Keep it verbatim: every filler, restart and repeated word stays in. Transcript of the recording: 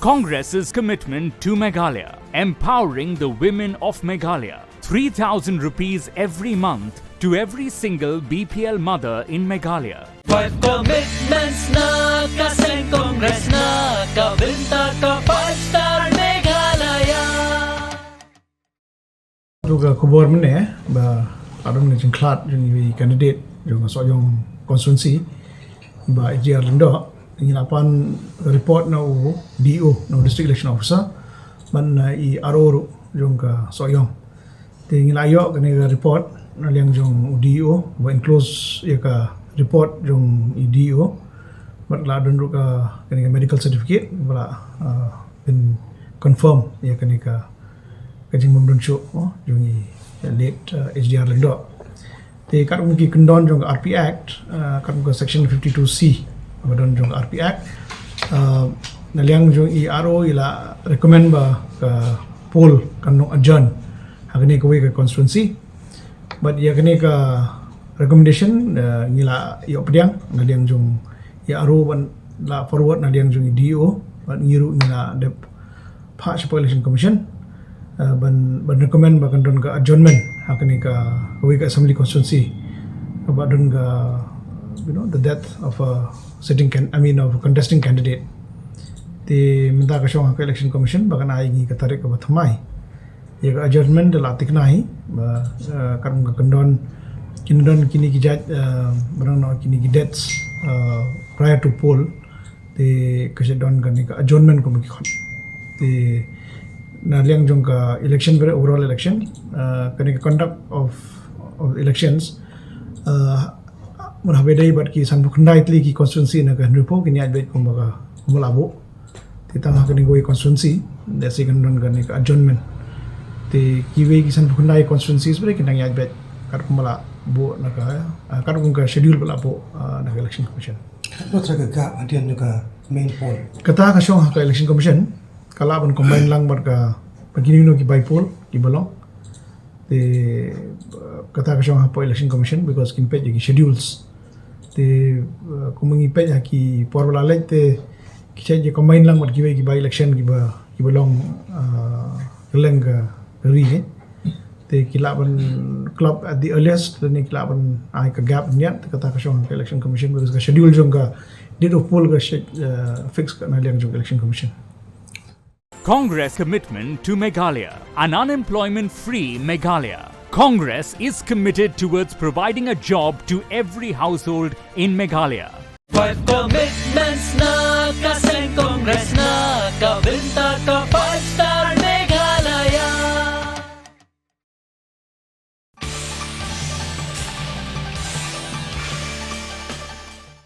Congress's commitment to Meghalaya, empowering the women of Meghalaya. Three thousand rupees every month to every single B P L mother in Meghalaya. Five commitments na ka seng Congress na ka bynta ka five star Meghalaya. Tu ka khubor mynne ba ka don ka jingkhlad jong i candidate jong ka Sohiong constituency, Bah H D R Lyngdoh. Ngi la pan report na u D E O, na u District Election Officer, bad na i R O ruh jong ka Sohiong. Te ngi la ïoh kane ka report na liang jong u D E O, ba enclose ïa ka report jong i D E O, bad la don ruh ka, kane ka medical certificate ba la, uh, pyn confirm ïa kane ka, ka jingbym don shuh, oh, jong i late, uh, H D R Lyngdoh. Te katkum ki kyndon jong ka R P Act, uh, katkum ka section fifty-two C ba don jong ka R P Act, uh, na liang jong i R O i la recommend ba ka poll kan long adjourn ha kane kawei ka constituency. Bad ïa kane ka recommendation, uh, ngi la ïoh pdiang na liang jong i R O bad la forward na liang jong i D E O, bad ngi ruh ngi la dep phah sha Election Commission, uh, ban, ban recommend ba kan don ka adjournment ha kane ka, kawei ka assembly constituency, ba don ka, you know, the death of a sitting can, I mean, of a contesting candidate. Te mynta ka shong ha ka Election Commission ba kan ai ngi ka tarik kaba thymmai ïa ka adjournment. Da la thikna hi ba, uh, katkum ka kyndon, kin don kine ki jait, uh, ba nang, kine ki dates, uh, prior to poll. Te ka shu don kane ka adjournment kum ki khot. Te na liang jong ka election, very overall election, uh, kane ka conduct of, of elections, uh, mynta haba dei bad ki sanphew khyndai tylli ki constituency na ka Hynriewphew, kine ïaid beit kumba ka, kumba la buh. Te tang ha kane kawei constituency da shi kan don kane ka adjournment. Te kiwei ki sanphew khyndai constituencies ba dei kin dang ïaid beit katkum ba la buh na ka, uh, katkum ka schedule ba la buh, uh, na ka Election Commission. Wat sa ka gap hadien ka main poll? Kata ka shong ha ka Election Commission, ka lah ban combine lang bad ka, bad kino kino ki by poll kiba long. Te, uh, kata ka shong ha ka Election Commission because kin peit ïa ki schedules. Te, uh, kumba ngi peit ha ki por ba la leit te ki shait ïa combine lang bad kiwei ki by election kiba, kiba long, uh, kylleng ka ri, eh. Te ki lah ban club at the earliest, te ne ki lah ban ai ka gap nïat, te kata ka shong ha ka Election Commission, because ka schedule jong ka date of poll ka shu, uh, fix ka na liang jong ka Election Commission. Congress commitment to Meghalaya, an unemployment free Meghalaya. Congress is committed towards providing a job to every household in Meghalaya. Five commitments na ka seng Congress na ka bynta ka